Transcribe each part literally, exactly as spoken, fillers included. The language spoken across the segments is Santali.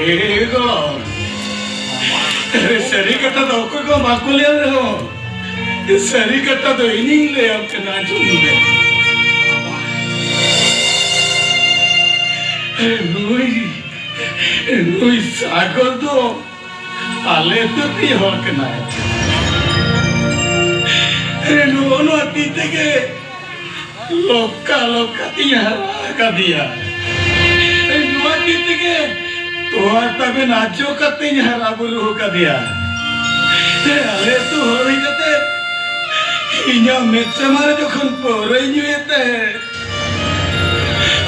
ᱮ ᱜᱚ, ᱥᱟᱹᱨᱤ ᱠᱟᱛᱷᱟ ᱫᱚ ᱚᱠᱚᱭ ᱠᱚ ᱵᱟᱠᱚ ᱞᱟᱹᱭᱟ ᱨᱮᱦᱚᱸ, ᱥᱟᱹᱨᱤ ᱠᱟᱛᱷᱟ ᱫᱚ ᱤᱧᱤᱧ ᱞᱟᱹᱭᱟᱢ ᱠᱟᱱᱟ, ᱟᱸᱡᱚᱢ ᱢᱮ᱾ ᱱᱩᱭ, ᱱᱩᱭ ᱥᱟᱜᱚᱨ ᱫᱚ ᱟᱞᱮ ᱟᱹᱛᱩ ᱨᱤᱱᱤᱡ ᱦᱚᱲ ᱠᱟᱱᱟᱭ᱾ ᱱᱚᱜᱼᱚ ᱱᱚᱣᱟ ᱛᱤ ᱛᱮᱜᱮ ᱞᱚᱠᱠᱟ ᱞᱚᱠᱠᱟ ᱛᱤᱧ ᱦᱟᱨᱟ ᱟᱠᱟᱫᱮᱭᱟ᱾ ᱱᱚᱣᱟ ᱛᱤ ᱛᱮᱜᱮ ᱛᱚᱣᱟ ᱛᱟᱵᱮᱱ ᱟᱡᱚ ᱠᱟᱛᱮᱧ ᱦᱟᱨᱟ ᱵᱩᱨᱩ ᱟᱠᱟᱫᱮᱭᱟ᱾ ᱟᱞᱮ ᱟᱹᱛᱩ ᱦᱚᱲ ᱦᱩᱭ ᱠᱟᱛᱮ ᱤᱧᱟᱹᱜ ᱢᱮᱫ ᱥᱟᱢᱟᱝ ᱨᱮ ᱡᱚᱠᱷᱚᱱ ᱯᱟᱹᱣᱨᱟᱹᱭ ᱧᱩᱭᱮᱫ ᱛᱟᱦᱮᱸᱫ,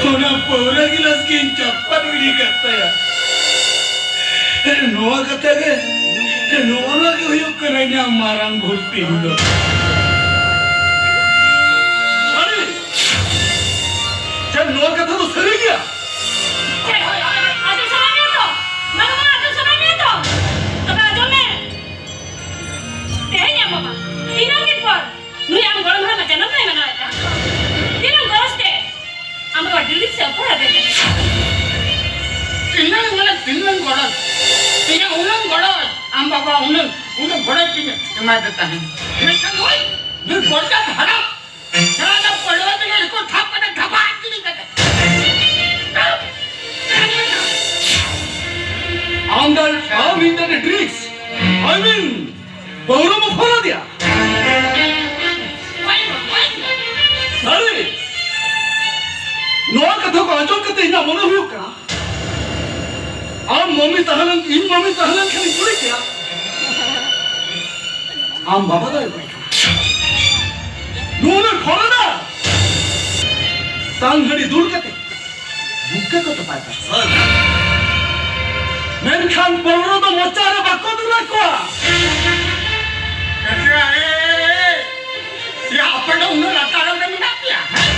ᱚᱱᱟ ᱯᱟᱹᱣᱨᱟᱹ ᱜᱤᱞᱟᱹᱥ ᱜᱤᱧ ᱪᱟᱯᱟᱫ ᱜᱤᱰᱤ ᱠᱟᱜ ᱛᱟᱭᱟ᱾ ᱱᱚᱣᱟ ᱠᱟᱛᱷᱟ ᱜᱮ, ᱱᱚᱣᱟ ᱜᱮ ᱦᱩᱭᱩᱜ ᱠᱟᱱᱟ ᱤᱧᱟᱹᱜ ᱢᱟᱨᱟᱝ ᱵᱷᱩᱞ ᱛᱤᱧ ᱫᱚ᱾ ᱥᱟᱹᱨᱤ? ᱪᱮᱫ ᱱᱚᱣᱟ ᱠᱟᱛᱷᱟ ᱫᱚ ᱥᱟᱹᱨᱤ ᱜᱮᱭᱟ? ᱦᱳᱭ, ᱦᱳᱭ, ᱦᱳᱭ, ᱦᱳᱭ, ᱟᱸᱡᱚᱢ ᱥᱟᱱᱟᱭᱮᱫ ᱢᱮᱭᱟ ᱛᱚ? ᱢᱟᱱᱣᱟ, ᱟᱸᱡᱚᱢ ᱥᱟᱱᱟᱭᱮᱫ ᱢᱮᱭᱟ ᱛᱚ? ᱛᱚᱵᱮ ᱟᱸᱡᱚᱢ ᱢᱮ᱾ ᱛᱮᱦᱮᱧ ᱟᱢ ᱵᱟᱵᱟ ᱛᱤᱱᱟᱹᱜ ᱫᱤᱱ ᱯᱚᱨ ᱱᱩᱭ ᱟᱢ ᱜᱚᱲᱚᱢ ᱦᱟᱲᱟᱢᱟᱜ ᱡᱟᱱᱟᱢ ᱢᱟᱦᱟᱭ ᱢᱟᱱᱟᱣᱮᱫ ᱠᱟᱱ᱾ ᱛᱤᱱᱟᱹᱜ ᱜᱚᱨᱚᱡᱽ ᱛᱮ ᱟᱢ ᱵᱟᱵᱟ ᱰᱤᱞᱤ ᱥᱮ ᱚᱯᱚᱨᱟᱫ ᱮ ᱠᱟᱱᱟ᱾ ᱛᱤᱱᱟᱹᱜ ᱢᱟᱱᱮ ᱛᱤᱱᱟᱹᱜ ᱜᱚᱨᱚᱡᱽ? ᱛᱤᱱᱟᱹᱜ ᱩᱱᱟᱹᱜ ᱜᱚᱨᱚᱡᱽ? ᱟᱢ ᱵᱟᱵᱟ ᱩᱱᱟᱹᱜ, ᱩᱱᱟᱹᱜ ᱜᱚᱨᱚᱡᱽ ᱛᱤᱱᱟᱹᱜ ᱮᱢᱟᱭ ᱫᱚ ᱛᱟᱦᱮᱸᱱ? ᱢᱮᱱᱠᱷᱟᱱ ᱱᱩᱭ, ᱱᱩᱭ ᱵᱚᱨᱡᱟᱛ ᱦᱟᱲᱟᱢ ᱥᱟᱞᱟ ᱫᱚ ᱯᱟᱹᱲᱣᱟᱹ ᱛᱮᱜᱮ ᱠᱚ ᱴᱷᱟᱯ ᱠᱟᱛᱮ ᱴᱷᱟᱯᱟ ᱟᱡ ᱛᱮᱜᱮ ᱠᱟᱛᱮ᱾ ᱟᱢ ᱫᱚ, ᱟᱢ ᱤᱧ ᱫᱚ ᱰᱨᱤᱜᱥ, I mean, ᱯᱟᱹᱣᱨᱟᱹᱢ ᱚᱯᱷᱟᱨ ᱟᱫᱮᱭᱟ? ᱥᱟᱹᱨᱤ? ᱱᱚᱣᱟ ᱠᱟᱛᱷᱟ ᱠᱚ ᱟᱸᱡᱚᱢ ᱠᱟᱛᱮ ᱤᱧᱟᱹᱜ ᱢᱚᱱᱮ ᱦᱩᱭᱩᱜ ᱠᱟᱱᱟ, ᱟᱢ ᱢᱚᱢᱤ ᱛᱟᱦᱮᱸ ᱞᱮᱱ, ᱤᱧ ᱢᱚᱢᱤ ᱛᱟᱦᱮᱸ ᱞᱮᱱ ᱠᱷᱟᱱᱤᱧ ᱠᱩᱞᱤ ᱠᱮᱭᱟ, ᱟᱢ ᱵᱟᱵᱟ ᱫᱚᱭ ᱚᱠᱚᱭ ᱠᱟᱱᱟ? ᱱᱩᱭ ᱫᱚ ᱯᱷᱚᱨᱮᱱᱟᱨ᱾ ᱛᱟᱝ ᱦᱟᱺᱰᱤ ᱫᱩᱞ ᱠᱟᱛᱮ ᱵᱩᱠᱟᱹ ᱠᱚ ᱛᱚᱯᱟᱭ ᱛᱟᱠᱚᱣᱟ᱾ ᱢᱮᱱᱠᱷᱟᱱ ᱯᱟᱹᱣᱨᱟᱹ ᱫᱚ ᱢᱚᱪᱟ ᱨᱮ ᱵᱟᱠᱚ ᱫᱩᱞ ᱟᱠᱚᱣᱟ᱾ ᱮ, ᱮ, ᱮ, ᱮ, ᱭᱟ, ᱟᱯᱮ ᱫᱚ ᱩᱱᱟᱹᱜ ᱞᱟᱛᱟᱨ ᱨᱮ ᱢᱮᱱᱟᱜ ᱯᱮᱭᱟ, ᱦᱮᱸ?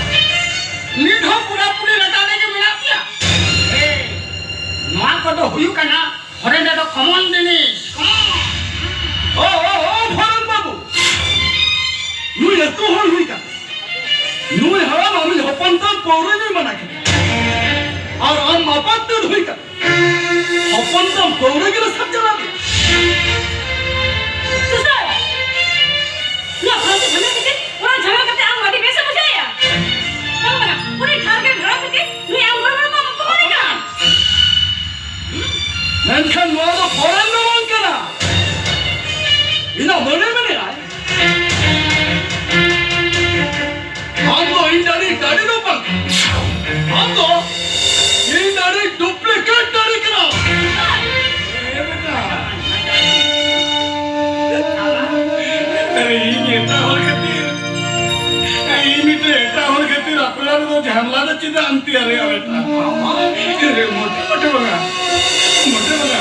ᱱᱤᱛ ᱦᱚᱸ ᱯᱩᱨᱟᱹᱯᱩᱨᱤ ᱞᱟᱛᱟᱨ ᱨᱮᱜᱮ ᱢᱮᱱᱟᱜ ᱯᱮᱭᱟ? ᱮ, ᱱᱚᱣᱟ ᱠᱚᱫᱚ ᱦᱩᱭᱩᱜ ᱠᱟᱱᱟ ᱯᱷᱚᱨᱮᱱ ᱨᱮᱫᱚ ᱠᱚᱢᱚᱱ ᱡᱤᱱᱤᱥ, ᱠᱚᱢᱚᱱ᱾ ᱳ, ᱳ, ᱳ, ᱯᱷᱚᱨᱮᱱ ᱵᱟᱹᱵᱩ, ᱱᱩᱭ ᱟᱹᱛᱩ ᱦᱚᱲ ᱦᱩᱭ ᱠᱟᱛᱮ, ᱱᱩᱭ ᱦᱟᱲᱟᱢ ᱟᱢᱤᱡ ᱦᱚᱯᱚᱱ ᱛᱟᱢ ᱯᱟᱹᱣᱨᱟᱹ ᱧᱩᱭ ᱢᱟᱱᱟ ᱠᱮᱫᱮ, ᱟᱨ ᱟᱢ ᱟᱯᱟᱛ ᱛᱮᱫ ᱦᱩᱭ ᱠᱟᱛᱮ, ᱦᱚᱯᱚᱱ ᱛᱟᱢ ᱯᱟᱹᱣᱨᱟᱹ ᱜᱮᱞᱮ ᱥᱟᱵ ᱪᱟᱞᱟᱣ ᱠᱮᱫᱟ᱾ ᱥᱩᱥᱟᱹᱨ! ᱱᱚᱣᱟ ᱯᱷᱟᱹᱞᱛᱩ ᱡᱷᱟᱢᱮᱞᱟ ᱠᱷᱟᱹᱛᱤᱨ, ᱚᱱᱟ ᱡᱷᱟᱢᱮᱞᱟ ᱠᱟᱛᱮ ᱟᱢ ᱟᱹᱰᱤ ᱵᱮᱥᱮᱢ ᱵᱩᱡᱷᱟᱹᱣᱮᱫᱼᱟ᱾ ᱵᱟᱝ, ᱵᱟᱝᱟ, ᱩᱱᱤ ᱴᱷᱟᱨ ᱜᱮ ᱵᱷᱟᱲᱟ ᱠᱷᱟᱹᱛᱤᱨ ᱱᱩᱭ ᱟᱢ ᱦᱚᱲ ᱦᱚᱲ ᱢᱟ ᱵᱟᱠᱚ ᱢᱚᱱᱮ ᱠᱟᱱ᱾ ᱢᱮᱱᱠᱷᱟᱱ ᱱᱚᱣᱟ ᱫᱚ ᱯᱷᱚᱨᱮᱱ ᱫᱚ ᱵᱟᱝ ᱠᱟᱱᱟ᱾ ᱤᱧᱟᱹᱜ ᱢᱚᱱᱮ ᱢᱮᱱᱮᱫᱼᱟᱭ, ᱟᱢ ᱫᱚ ᱤᱧ ᱰᱟᱹᱰᱤ, ᱰᱟᱹᱰᱤ ᱫᱚ ᱵᱟᱝ᱾ ᱟᱢ ᱫᱚ ᱤᱧ ᱰᱟᱹᱰᱤ ᱰᱩᱯᱞᱤᱠᱮᱴ ᱰᱟᱹᱰᱤ ᱠᱟᱱᱟᱢ᱾ ᱮ ᱵᱮᱴᱟ, ᱤᱧ ᱮᱴᱟᱜ ᱦᱚᱲ ᱠᱷᱟᱹᱛᱤᱨ, ᱤᱧ ᱢᱤᱫᱴᱮᱱ ᱮᱴᱟᱜ ᱦᱚᱲ ᱠᱷᱟᱹᱛᱤᱨ ᱟᱯᱱᱟᱨ ᱫᱚ ᱡᱷᱟᱢᱞᱟ ᱫᱚ ᱪᱮᱫᱟᱜ ᱮᱢ ᱛᱮᱭᱟᱨᱮᱜᱼᱟ ᱵᱮᱴᱟ? ᱢᱚᱴᱮ, ᱢᱚᱴᱮ ᱵᱟᱝᱟ, ᱢᱚᱴᱮ ᱵᱟᱝᱟ᱾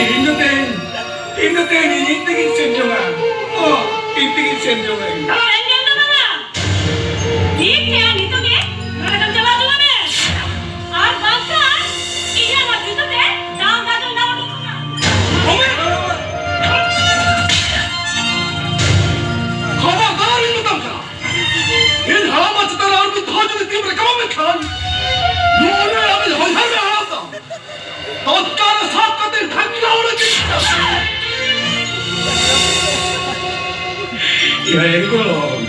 ᱤᱧ ᱫᱚ ᱛᱮᱦᱮᱧ ᱤᱧ ᱫᱚ ᱛᱮᱦᱮᱧ ᱤᱧ ᱛᱮᱜᱤᱧ ᱥᱮᱱ ᱡᱚᱝᱟ᱾ ᱚ, ᱤᱧ ᱛᱮᱜᱤᱧ ᱥᱮᱱ ᱡᱚᱝᱟ ᱤᱧ᱾ ᱟᱨ ᱮᱱ ᱧᱮᱞ ᱫᱚ ᱵᱟᱝᱟ᱾ ᱴᱷᱤᱠ ᱜᱮᱭᱟ, ᱱᱤᱛᱚᱜ ᱜᱮ ᱱᱚᱰᱮ ᱠᱷᱚᱱ ᱪᱟᱞᱟᱣ ᱪᱟᱞᱟᱜ ᱢᱮ᱾ ᱟᱨ ᱵᱟᱝᱠᱷᱟᱱ ᱤᱧᱟᱹᱜ ᱱᱚᱣᱟ ᱡᱩᱛᱟᱹ ᱛᱮ ᱫᱟᱞ ᱫᱟᱞ ᱫᱟᱞ ᱩᱰᱩᱠ ᱠᱟᱱᱟ᱾ ᱠᱷᱚᱵᱚᱨᱫᱟᱨ ᱤᱧ ᱢᱮᱛᱟᱢ ᱠᱟᱱᱟ᱾ ᱤᱧ ᱦᱟᱲᱟᱢ ᱪᱮᱛᱟᱱ ᱨᱮ ᱟᱨ ᱢᱤᱫ ᱫᱷᱟᱣ ᱡᱩᱫᱤ ᱛᱤᱢ ᱨᱟᱠᱟᱵᱟ ᱢᱮᱱᱠᱷᱟᱱ ᱱᱚᱣᱟ ᱨᱮ ᱟᱢᱤᱡ ᱦᱚᱧᱦᱟᱨ ᱢᱮ ᱦᱟᱲᱟᱢ ᱛᱟᱢ᱾ ᱛᱚᱛᱠᱟᱞ ᱥᱟᱵ ᱠᱟᱛᱮ ᱰᱷᱟᱠᱱᱟ ᱚᱲᱮᱡ ᱠᱮᱫᱟ᱾ ᱮ ᱜᱚᱲᱚᱢ᱾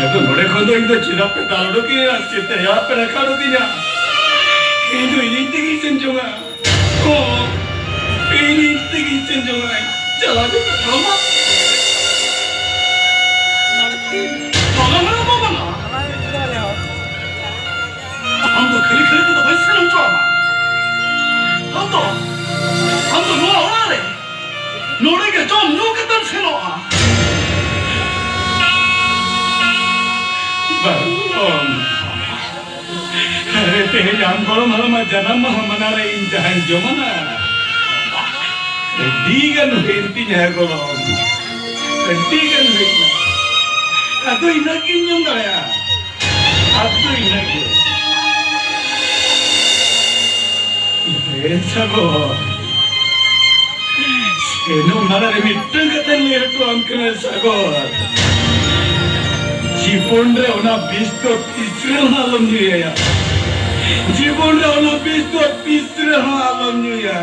ᱟᱫᱚ ᱱᱚᱰᱮ ᱠᱷᱚᱱ ᱫᱚ ᱤᱧ ᱫᱚ ᱪᱮᱫᱟᱜ ᱯᱮ ᱫᱟᱞ ᱩᱰᱩᱠᱤᱧᱟ? ᱪᱮᱫ ᱛᱮ ᱯᱮ ᱨᱟᱠᱟᱵ ᱩᱰᱩᱠᱤᱧᱟ? ᱤᱧ ᱫᱚ ᱤᱧ ᱛᱮᱜᱤᱧ ᱥᱮᱱ ᱡᱚᱝᱟ᱾ ᱚ, ᱤᱧ ᱤᱧ ᱛᱮᱜᱤᱧ ᱥᱮᱱ ᱡᱚᱝᱟ᱾ ᱪᱟᱞᱟᱣ ᱫᱚ ᱵᱟᱝᱟ᱾ ᱵᱟᱝᱟ, ᱵᱟᱝᱟ, ᱵᱟᱝᱟ᱾ ᱟᱢ ᱫᱚ ᱠᱷᱟᱹᱞᱤ ᱠᱷᱟᱹᱞᱤ ᱛᱮᱫᱚ ᱵᱟᱹᱧ ᱥᱮᱱ ᱦᱚᱪᱚ ᱟᱢᱟ᱾ ᱟᱢ ᱫᱚ, ᱟᱢ ᱫᱚ ᱱᱚᱣᱟ ᱚᱲᱟᱜ ᱨᱮ ᱱᱚᱰᱮ ᱜᱮ ᱡᱚᱢ ᱧᱩ ᱠᱟᱛᱮᱢ ᱥᱮᱱᱚᱜᱼᱟ᱾ ᱵᱟᱝ, ᱟᱨᱮ, ᱛᱮᱦᱮᱧ ᱟᱢ ᱜᱚᱲᱚᱢ ᱦᱟᱲᱟᱢᱟᱜ ᱡᱟᱱᱟᱢ ᱢᱟᱦᱟ ᱢᱟᱱᱟᱣ ᱨᱮ ᱤᱧ ᱡᱟᱦᱟᱸᱧ ᱡᱚᱢᱟᱱᱟ, ᱟᱹᱰᱤ ᱜᱟᱱ ᱦᱩᱭᱮᱱ ᱛᱤᱧᱟ ᱜᱚᱲᱚᱢ, ᱟᱹᱰᱤ ᱜᱟᱱ ᱦᱩᱭᱱᱟ᱾ ᱟᱫᱚ ᱤᱱᱟᱹᱜ ᱜᱤᱧ ᱡᱚᱢ ᱫᱟᱲᱮᱭᱟᱜᱼᱟ, ᱟᱫᱚ ᱤᱱᱟᱹᱜ ᱜᱮ᱾ ᱮ ᱥᱟᱜᱚᱨ, ᱥᱮᱱᱚᱜ ᱢᱟᱲᱟᱝ ᱨᱮ ᱢᱤᱫᱴᱟᱝ ᱠᱟᱛᱷᱟᱧ ᱞᱟᱹᱭ ᱦᱚᱴᱚ ᱟᱢ ᱠᱟᱱᱟ ᱥᱟᱜᱚᱨ, ᱡᱤᱵᱚᱱ ᱨᱮ ᱚᱱᱟ ᱵᱤᱥ ᱫᱚ ᱛᱤᱥ ᱨᱮᱦᱚᱸ ᱟᱞᱚᱢ ᱧᱩᱭᱟ᱾ ᱡᱤᱵᱚᱱ ᱨᱮ ᱚᱱᱟ ᱵᱤᱥ ᱫᱚ ᱛᱤᱥ ᱨᱮᱦᱚᱸ ᱟᱞᱚᱢ ᱧᱩᱭᱟ᱾